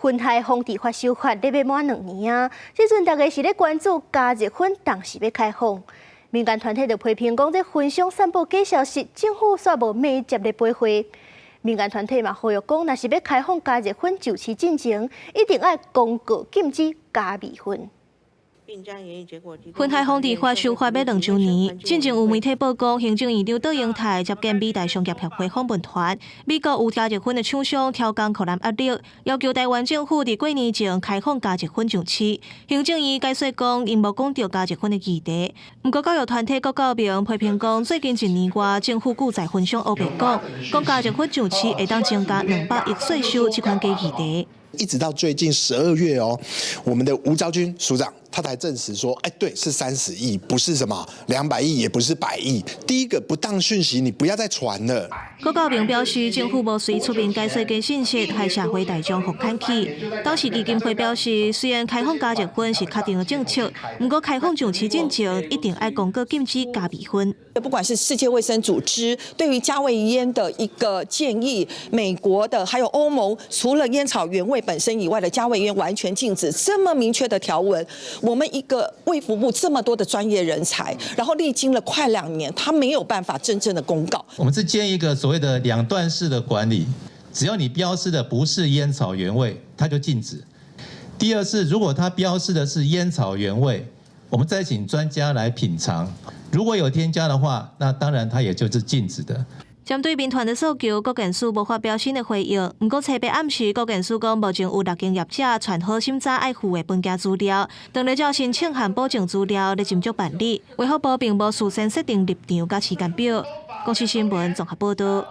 薰害防治法修法咧欲滿2年啊，這陣大家是咧關注加熱薰當時欲開放。民間團體就批評講，這薰商散布假消息，政府煞無密接咧陪會。民間團體嘛呼籲講，若是欲開放加熱薰上市進前，一定愛公告禁止加味薰。薰害防治法修法欲2週年，進前有媒體報講，行政院長卓榮泰接見美台商業協會訪問團，美國有加熱薰的廠商挑工予咱壓力，要求台灣政府佇過年前開放加熱薰上市。行政院解釋講，𪜶無講著加熱薰的議題。毋過教育團體郭教明批評講，最近一年外，政府閣在薰商烏白講，講加熱薰上市會當增加200億稅收，這款假議題。一直到最近12月哦，我們的吳釗珺署長他才證實說，哎，對，是30億，不是什麼200億，也不是百億。第一個不當訊息，你不要再傳了。郭教明表示，政府無隨出面解說假信息，害社會大眾予牽去。董事基金會表示，雖然開放加熱薰是確定的政策，毋過開放上市進前，一定愛公告禁止加味薰。不管是世界衛生組織對於加味菸的一個建議，美國的還有歐盟，除了菸草原味本身以外的加味菸完全禁止，這麼明確的條文，我們一個衛福部這麼多的專業人才，然後歷經了快2年，他沒有辦法真正的公告。我們是建議一個所謂的兩段式的管理，只要你標示的不是菸草原味，它就禁止。第二是，如果它標示的是菸草原味，我們再請專家來品嘗，如果有添加的話，那當然它也就是禁止的。針對民團的訴求，國健署無發表新的回應。毋過，冊八暗時，國健署講目前有六間業者傳好審查愛附的文件資料，當咧照申請和補正資料咧斟酌辦理。衛福部並無事先設定立場佮時間表。公視新聞綜合報導。